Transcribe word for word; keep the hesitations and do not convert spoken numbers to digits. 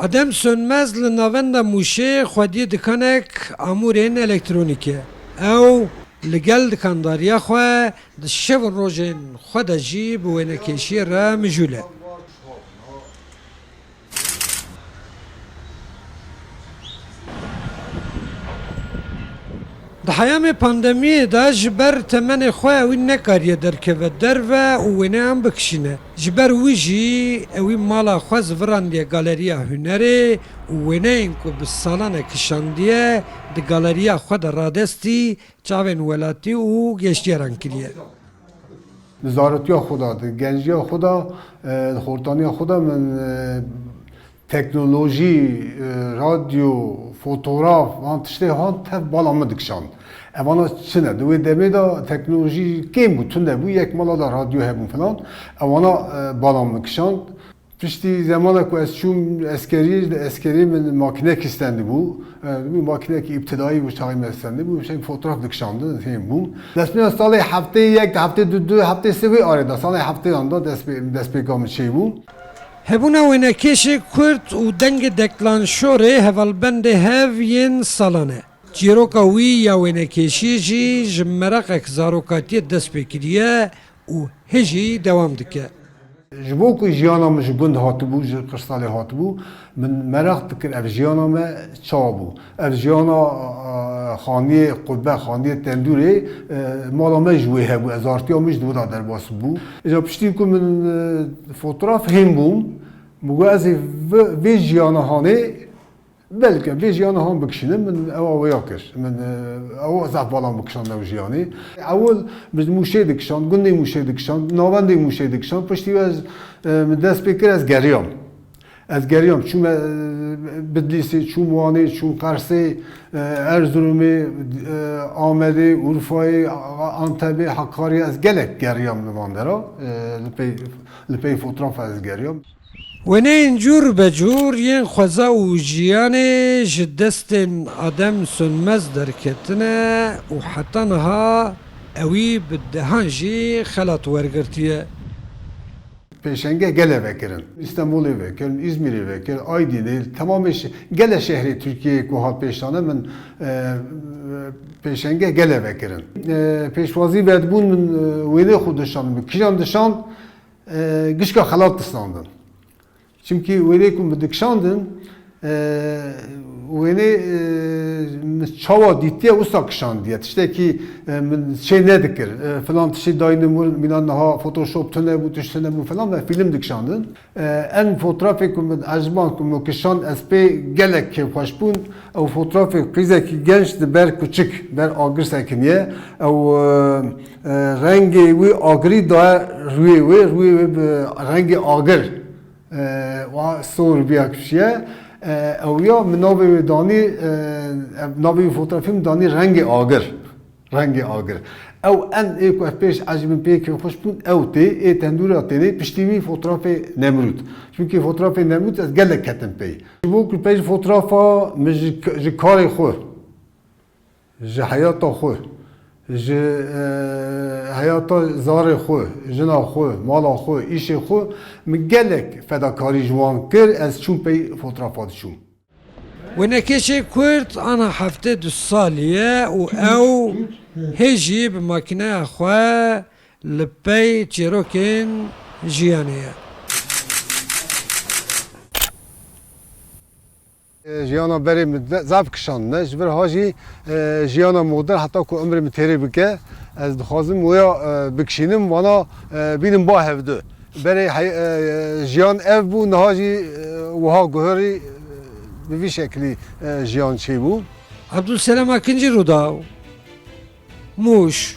Adem Sönmez li navenda Mûşê xwediyê dikanek amûrên elektronîk e. Ew li gel dikandariya xwe di şev û rojên xwe de jî bi wênekêşiyê re mijûl e. Di heyamê pandemiyê de ji ber temenê xwe ewî nekariye derkeve derve û wêneyan bikişîne. Ji ber wî jî ewî mala xwe zivirandiye galeriya hunerê û wêneyên ku bi salan e kişandiye di galeriya xwe de radestî çavên welatî û geştiyaran kiriye. Bi zarotiya xwe de, di genciya xwe de, e, di xortaniya xwe de min, e, teknolojî, e, radyo, fotograf, van tiştê han tev bala min dikişand. Evana çi ne? Di wê demê de teknolojî kêm bû, tune bû, yek mala de radyo hebûn filan. Evana, e, bala min kişand. Piştî zemana ku ez çûm eskeriyê, ji eskeriyê min makînekî stendibû. E, min makînekî îbtidayî bû, çaxê me stendibû, şeng fotoğraf dikişandin, hên bûm. Destpêna salê heftê yek, heftê du, du, heftê sê wê arê de, salê heftêyan de dest pê, destpêka min çêbû. Hebûna wênekêşê Kurd û dengê deklanşorê hevalbendê hev yên salan e. Çîroka wî ya wênekêşiyê jî ji meraqek zarokatiyê dest pê kiriye û hê jî dewam dike. Ji bo ku jiyana min ji gund hatibû, ji qirsalê hatibû, min meraq dikir ev jiyana me çawa bû. Ev jiyana, e, xaniyê qube, xaniyê tendûrê, e, mala me ji wê hebû, ez artiya min ji wê de derbas bû. Îca piştî ku min, e, fotograf hên bûm, min got ez ê vi-, vê jiyana hanê Belke vê jiyana han bikişînim, min ewa wêya kir. Min, e, ewa zaf bala min kişand ew jiyanê. Ewil min Mûşê dikişand, gundê Mûşê dikişand, navendê Mûşê dikişand. Piştî wê ez, e, min dest pê kir, ez geriyam. Ez geriyam. Çûme, e, Bidlîsê, çûm Wanê, çûm Qersê, e, Erzurumê, e, Amedê, Urfayê, A-, Antebê, Hakariyê. Ez gelek geriyam li van dera. E, li pey, li pey fotografa ez geriyam. Wêneyên cûr be cûr yên xweza û jiyanê ji destên Adem Sönmez derketine û heta niha ewî bi dehan jî xelat wergirtiye. Pêşenge gelê vekirin. Îstanbulê vekirin, Îzmîrê vekirin, Aydînê, temamê şe-, gelê şehrê Tirkiyeyê ku hat pêşane min, e, pêşenge gelê vekirin. E, pêşwazî vedibûn min, e, wênê xwe dişand, min kîjan dişand, e, gişka xelat distandin. Çimkî wênê ku min dikişandin, e, wênê, e, min çawa dîtiye wisa kişandiye. Tiştekî, e, min çê nedikir. E, filan tiştê dayînim wir, mîna niha Photoshop tune bû, tişt tune bû filan, me fîlm dikişandin. E, en fotoğrafê ku min eciband ku min kişand, ez pê gelek kêfxweş bûn. Ew fotoğrafê qîzekî genç di ber kuçik, ber agir sekiniye. Ew, e, e, rengê wî agirî daye rûyê wê, rûyê wê bi rengê agir. E, wa sor biya kişiye. E, ew ya min navê wê danî, e, ev navê wî fotoğrafî min danî rengê agir. Rengê agir. Ew en ê ku ez pêş ecibin pê kêfxweş bûn, ew tê, ê tendûra tênê, piştî wî fotoğrafê Nemrûd. Çimkî fotoğrafê Nemrûd ez gelek ketim pê. Ji bo ku pê ji fotoğrafa min ji, ji karê xwe, ji heyata xwe, ji, e, heyata zarê xwe, jina xwe, mala xwe, îşê xwe, min gelek fedakarî ji wan kir, ez çûm pey fotoğrafa diçûm. Wênekêşê Kurd ana heftê du salî ye û ew hê jî bi makîneya xwe li pey çîrokên jiyanê ye. E, jiyana berê min ze-, zaf kişandine. Ji vir ha jî, e, jiyana modern heta ku umrê min têrê bike, ez dixwazim wêya, e, bikişînim, vana, e, bînim ba hevdu. Berê hey-, e, jiyan ev bû, niha jî, e, wiha guherî, e, bi vî şeklî, e, jiyan çêbû. Abdulselam Akincî, Rûdaw, Mûş.